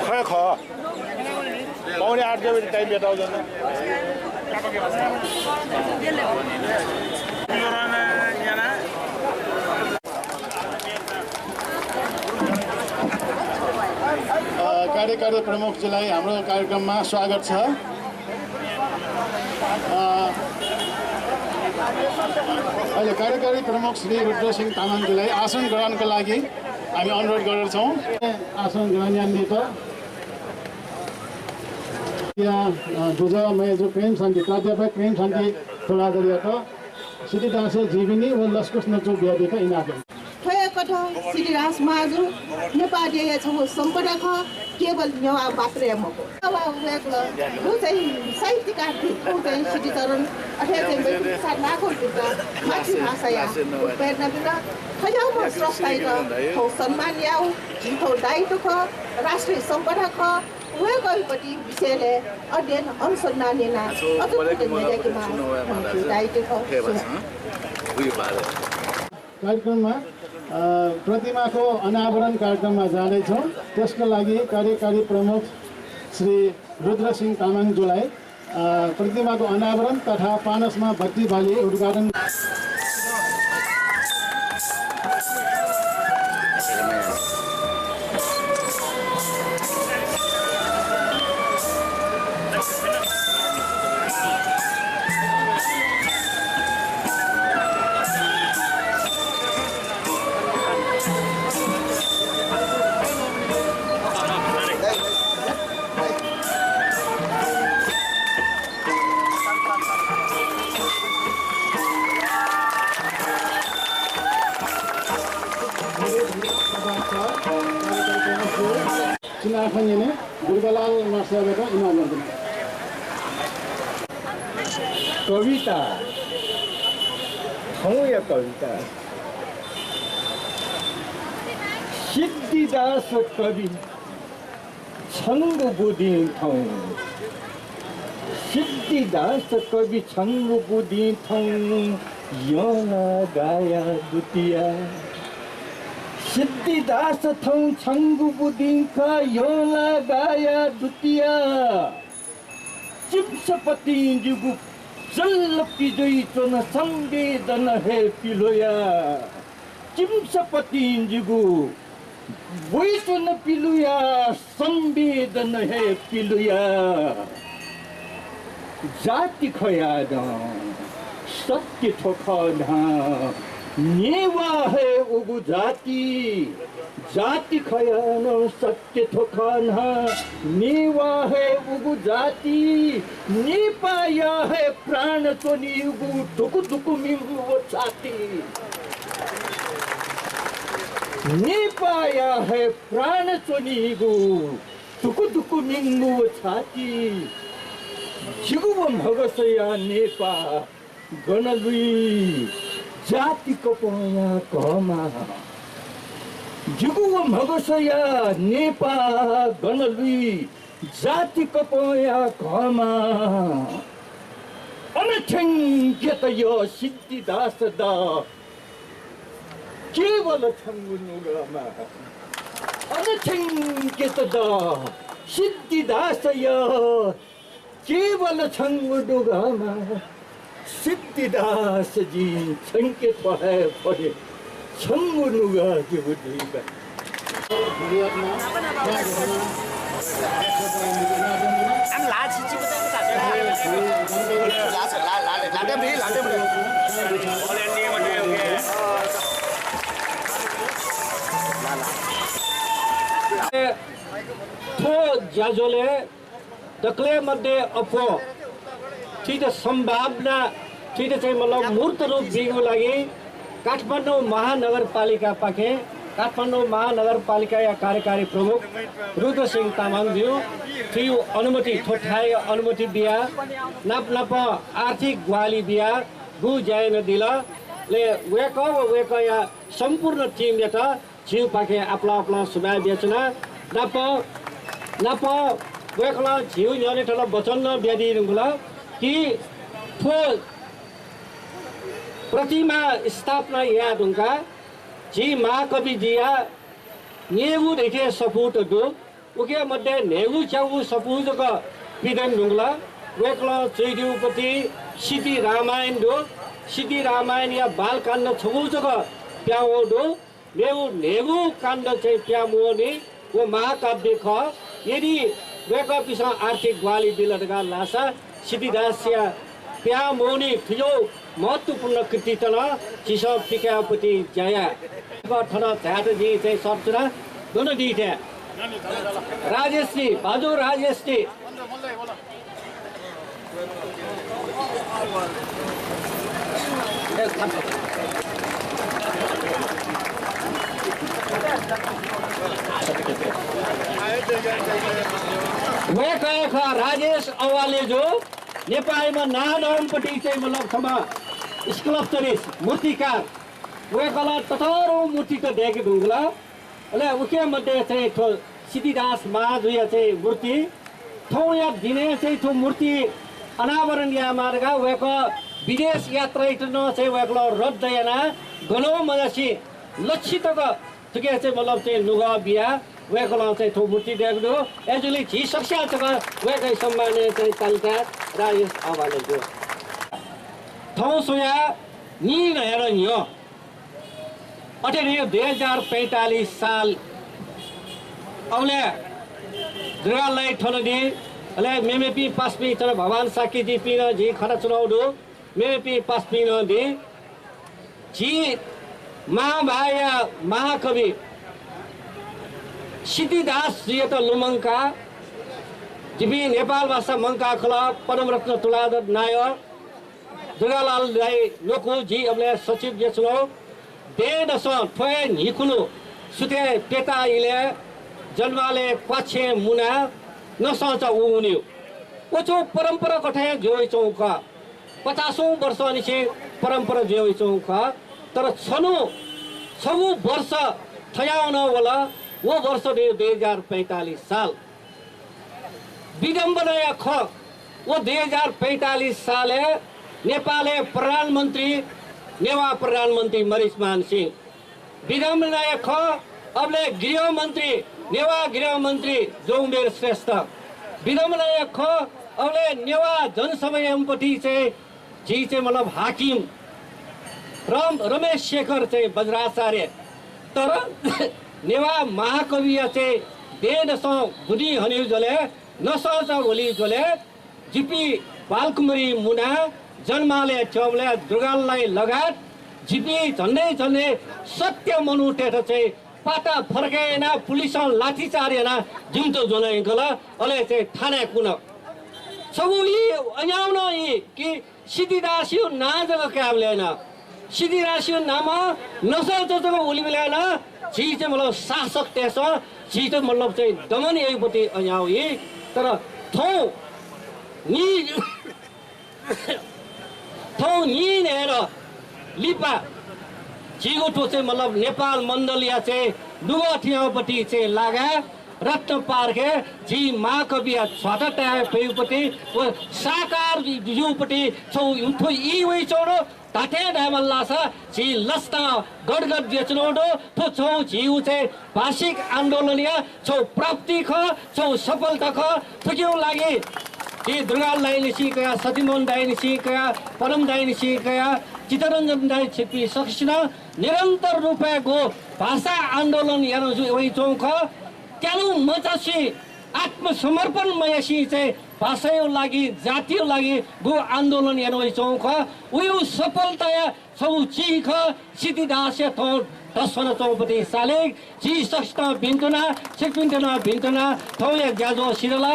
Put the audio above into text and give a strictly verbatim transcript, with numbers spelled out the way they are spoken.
खै खः। पाउने आठ बजे टाइम भेटाउ जन। अ, कार्यकारी प्रमुखज्यूलाई हाम्रो कार्यक्रममा स्वागत छ। अ, अहिले कार्यकारी प्रमुख श्री रुद्रसिंह तामाङज्यूलाई आसन ग्रहणको लागि हामी अनुरोध गर्दछौँ। आसन ग्रहण यानादीत या, अ, दुजः मय्जु प्रेम शान्ति, प्राध्यापक प्रेम शान्ति तुलाधरयात सिद्धिदास जीवनी व लसकुस नचु बियादीत इनाप याना। थ्व हे कथं सिद्धिदास महाजु नेपाः देय् हे छगू सम्पदा खः, केवल नेवाः मात्रया मखु। वा वय्कलं व चाहिँ साहित्यकार थी, व चाहिँ सिद्धिचरण, अथे चाहिँ वय्कःपिन्त साथ नाखुल पिन्त मातृभाषाया उत्प्रेरणा बिल। थज्याःम्ह स्रष्टायात थौं सम्मान याउ झी थौं दायित्व खः, राष्ट्रिय सम्पदा खः। वय्कःपिं विषयलय् अध्ययन अनुसन्धान यानाः अझ थुलि न्ह्यज्याकेमाः धइगु दायित्व खः। कार्यक्रममा, अ, प्रतिमाको अनावरण कार्यक्रममा जाँदैछौँ। त्यसको लागि कार्यकारी प्रमुख श्री रुद्रसिंह तामाङज्यूलाई, अ, प्रतिमाको अनावरण तथा पानसमा बत्ती बाली उद्घाटन। चिनाखन यने दुर्गालाल मास्टरयात इनाप यानादिल। कविता, थौंया कविता। सिद्धिदास कवि छंगु बुदिं थौं। सिद्धिदास कवि छंगु बुदिं थौं, यंलागाया दुतिया। सिद्धिदास थौं छंगु बुदिं खः, यंलागाया दुतिया। चिम्सपतिं जिगु जल्ल पिज्वइच्वन संवेदन हे पिल्वया। चिम्सपतिं जिगु वइच्वन पिल्वया, संवेदन हे पिल्वया। जाति खया नं सत्य थ्व खः नं, नेवाः हे उगु जाति। जाति खया नं सत्य थ्व खः नं, नेवाः हे उगु जाति। नेपाःया हे प्राण च्वनीगु धुकु धुकु मिंगु व छाति। नेपाःया हे प्राण च्वनीगु धुकु धुकु मिंगु व छाति। जिगु व म्हगसया नेपाः गन लुइ जाति कपंया घःमा। जिगु व म्हगसया नेपाः गन लुइ जाति कपंया घःमा। अन थ्यंकेत यः सिद्धिदास दा, केवल छंगु नुगःमा। अन थ्यंकेत दा सिद्धिदास यः केवल छंगु नुगःमा। सिद्धिदास जिं छंके थ्व हे फले छंगु नुगः जिगु दुइका। थ्व ज्याझ्वलय् दकलय् मध्ये अप्वः थीत सम्भावना थुइत चाहिँ मतलब मूर्त रूप बीगु लागि काठमाडौँ महानगरपालिकापाखें काठमाडौँ महानगरपालिकाया कार्यकारी प्रमुख रुद्रसिंह तामाङज्यू, थुयु अनुमति, थ्व थाय् अनुमति बिया, नाप नाप आर्थिक ग्वाहालि बिया, गु ज्या यानादिल। ले वय्कः व वय्कःया सम्पूर्ण टिमयात झीउपाखें आपालं आपालं सुभाय् बियाच्वना। नाप नाप वय्कलं झीउ न्ह्यःने थन वचन नं बियादी धुंकल कि थ्व प्रतिमा स्थापना याये धुंकाः झी महाकविजीया न्येगू धइथें सफूत दु। उके मध्ये न्हय्गू च्यागू सफू जक पिदन धुंकल। वय्कलं च्वइदिउपति सिद्धि रामायण दु। सिद्धि रामायणया बालकाण्ड छगू जक प्यावं दु। मेगु न्हय्गू काण्ड चाहिँ प्यामवनी। व महाकाव्य खः। यदि वय्कःपिसं आर्थिक ग्वाहालि बिल धकाः धाःसा सिद्धिदासया प्यामवनी थुयु महत्त्वपूर्ण कृतित नं झीसं पिकायेपति ज्या याये। थन झायेत जिं चाहिँ सःताच्वना। गन दीथें राजेशजी, भाजु राजेशजी। वय्कः खः राजेश अवालेजु, नेपाःयाम्ह नांदंपति चाहिँ मतलब छम्ह sculpturist, मूर्तिकार। वय्कलं ततःधंगु मूर्तित दय्के धुंकल। अले उके मध्ये चाहिँ थ्व सिद्धिदास महाजुया चाहिँ मूर्ति। थौंया दिनय् चाहिँ थ्व मूर्ति अनावरण यायेमाः धकाः वय्कः विदेश यात्रा यायेत नं चाहिँ वय्कलं रद्द यानाः गनं मजासे लच्छि तक थुके चाहिँ मतलब चाहिँ नुगः बियाः वय्कलं चाहिँ थ्व मूर्ति दय्कू दु। अय्जूगुलिं झी सकसियां छकः वय्कःया सम्मानय् चाहिँ तालिका राजेश अवालेजु। थौं स्वयाः नीन्हय्‌दँ न्ह्यः अथे धइगु दुई हजार पैंतालिस साल अबलय् दुर्गालाल थन दी, अले मेमेपिं पासापिं थन भवान शाक्यजीपिं नं जिं खनाच्वनागु दु। मेमेपिं पासापिं नं दी। झी महाभारतया महाकवि सिद्धिदासजुयात लुमंकाः जिपिं नेपाल भाषा मंकाः खलः पद्मरत्न तुलाधर नायः, दुर्गालाल दाइ न्वकू, जि अबलय् सचिव जुयाच्वनागु। दँय्‌दसं थ्व हे न्हिकुन्हु सुथय् प्यता इलय् जनमालय् क्वाछेँ मुनाः नसंचा वःगु वनीगु। व छगू परम्परा कथं हे जुयावइच्वंगु खः। पचासौं वर्षंनिसें परम्परा जुयावइच्वंगु खः। तर छन्हु छगू वर्ष थज्याःगु नं वल। व वर्ष दु दुई हजार पैंतालिस साल। विडम्बनाया खँ, व दुई हजार पैंतालिस सालय् नेपालय् प्रधानमन्त्री नेवाः प्रधानमन्त्री मरिचमान सिंह। विडम्बनाया खँ, अबलय् गृहमन्त्री, नेवाः गृहमन्त्री जोमबेर श्रेष्ठ। विडम्बनाया खँ, अबलय् नेवाः जनसमयम्पति चाहिँ झी चाहिँ मतलब हाकिम रम-, रमेश शेखर चाहिँ बज्राचार्य। तर नेवाः महाकविया चाहिँ दँय्‌दसं बुदिं हनीगु झ्वलय्, नसंचा वलीगु झ्वलय् जिपिं बालकुमारी मुनाः जनमालय् थ्यंबलय् दुर्गालाल दाइ लगायत जिपिं झन्डै झन्डै सत्तर मनूतय्‌त चाहिँ पाता फर्काय् यानाः पुलिसं लाठीचार्ज यानाः जिमित ज्वना यंकल। अले चाहिँ थानाय् कुन। छगू ई अज्याःगु नं ई कि सिद्धिदासया नां जक कायेबलय् नं, सिद्धिदासया नामं नसंचा जक वलीबलय् नं झी चाहिँ मतलब शासकतय्‌सं झीत मतलब चाहिँ दमन याइगु पति अज्याःगु ई। तर थौं नि थौं नीन्हय्‌दँ लिपा झीगु थ्व चाहिँ मतलब नेपाल मण्डलया चाहिँ नुगः थ्यंगुपति चाहिँ लागाय् रत्न पार्कय् झी महाकविया ध्वाथा ताये फइगुपति व साकार जुइगुपति छगू थ्व ई वइच्वंगु दु। धात्थें धायेमाल धाःसा झी लसतां गदगद जुयाच्वनागु दु। थ्व छगू झीगु चाहिँ भाषिक आन्दोलनया छगू प्राप्ति खः, छगू सफलता खः। थुकिया लागि झी दुर्गालाल दाइनिसें कयाः, सत्यमोहन दाइनिसें कयाः, पदम दाइनिसें कयाः, चित्तरञ्जन दाइ छिकपिं सकसिनं निरन्तर रूपय् गु भाषा आन्दोलन याना वइच्वंगु खः। त्यानु मचासे आत्मसमर्पण मयासें चाहिँ भाषाया लागि, जातिया लागि गु आन्दोलन याना वइच्वंगु खः। उकिया सफलताया छगू चिं खः सिद्धिदासया थौं दसवना च्वंगुपति सालेगु। झी सकसितं भिन्तुना, छिकपिन्त नं भिन्तुना, थौंया ज्याझ्वः सिधल।